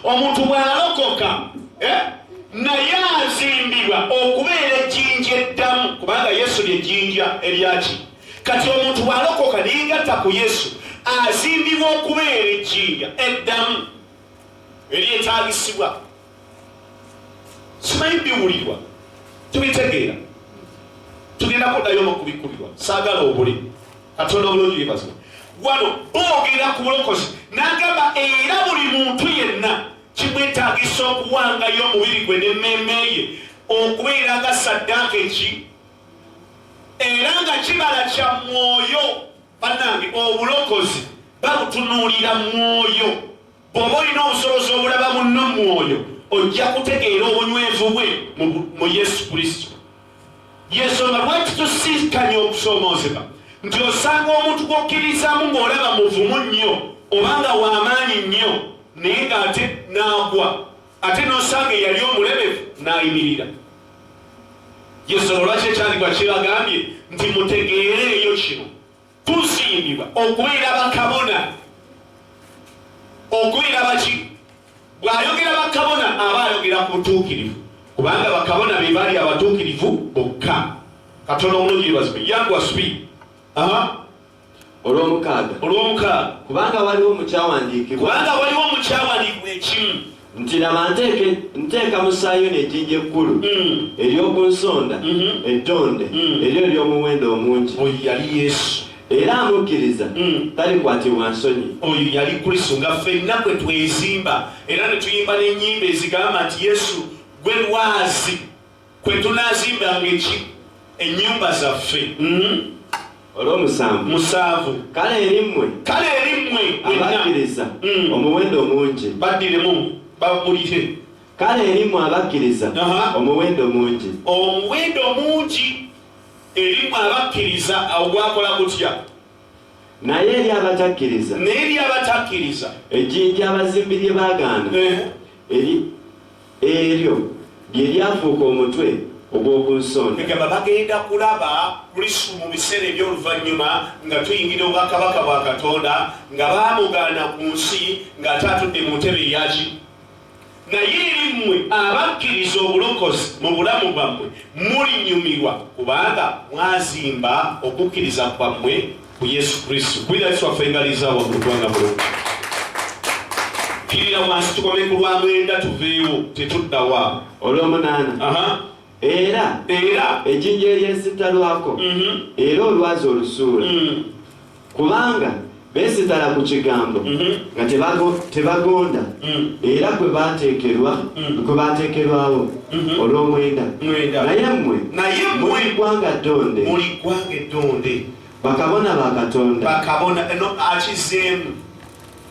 Omuntu bw'alokoka, eh, naye azimbibwa okubeera ejjinja eddamu, kubanga Yesu lyejjinja eryaki. Kati omuntu bw'alokoka neyegatta ku Yesu, azimbibwa okubeera ejjinja eddamu eryetaagisibwa. Simanyi biwulirwa, tubitegeera. Tugenda kuddayo mu kubikkulirwa, saagala obule. Katonda obulungi yebazibwe. Wano boogera ku bulokozi, n'agamba era buli muntu yenna kimwetaagisa okuwangayo omubiri gwe n'emmeeme ye okubeera nga saddaaka eki era nga kibala kya mwoyo. Bannange, obulokozi babutunuulira mwoyo. Bw'oba olina obusobozi obulaba munno mwoyo, ojja kutegeera obunywevu bwe mu Yesu Kristo. Yensonga lwaki tusinkanye okusoomoozebwa nti osanga omuntu gw'okkirizaamu ng'olaba muvumu nnyo oba nga w'amaanyi nnyo, naye ng'ate n'agwa, ate n'osanga eyali omulebevu n'ayimirira. Yensonga lwaki ekyandikwa kibagambye nti mutegeere eyo kino. Tusiimibwa okubeera bakabona. Okubeera baki? Bw'ayogera bakabona aba ayogera ku butuukirivu, kubanga bakabona be baali abatuukirivu bokka. Katonda omulungi yebazibwe. Yanguwa speed. Aha. Olw'omukaaga. Olw'omukaaga. Kubanga waliwo mu kyawandiikibwa. Kubanga waliwo mu kyawandiikibwa ekimu. Nti laba nteeka mu Sayuuni ejjinja ekkulu ery'oku nsonda, ettonde, eryo ery'omuwendo omungi. Oyo yali Yesu. Era amukkiriza talikwatibwa nsonyi. Oyo yali Kristo, nga ffenna kwe twezimba era ne tuyimba n'ennyimba ezigamba nti Yesu gwe lwazi kwe tunaazimbanga eki ennyumba zaffe. Olw'omusanvu. Musanvu. Kale eri mmwe. Kale eri mmwe abakkiriza omuwendo omungi. Baddiremu babulire. Kale eri mmwe abakkiriza omuwendo mungi. Omuwendo mungi eri mmwe abakkiriza. Awo gwakola gutya? Naye eri abatakkiriza. Naye eri abatakkiriza. Ejjinja abazimbi lye baagaana. Eri eryo lye lyafuuka omutwe ogw'oku nsonda. Egamba bagenda kulaba Kristo mu biseera eby'oluvannyuma nga tuyingira obwakabaka bwa Katonda, nga baamugaana ku nsi ng'ate atudde mu ntebe eyaki. Naye eri mmwe abakkiriza obulokozi mu bulamu bwammwe mulinyumirwa, kubanga mwazimba okukkiriza kwammwe ku Yesu Kristo. Kubira Yesu waffe engalo eza waggulu kubanga mulungi. Kirira wansi tukome ku lwa mwenda tuveewo, tetuddawa. Olw'omunaana. Era era ejjinja eryesittalwako era olwazi olusuula, kubanga beesitala ku kigambo nga tebagonda, era kwe baateekerwa kwe baateekerwawo. Olw'omwenda. Mwenda. Naye mmwe Naye mmwe muli ggwanga ddonde, muli ggwanga eddonde, bakabona ba Katonda, bakabona. Eno akizeemu.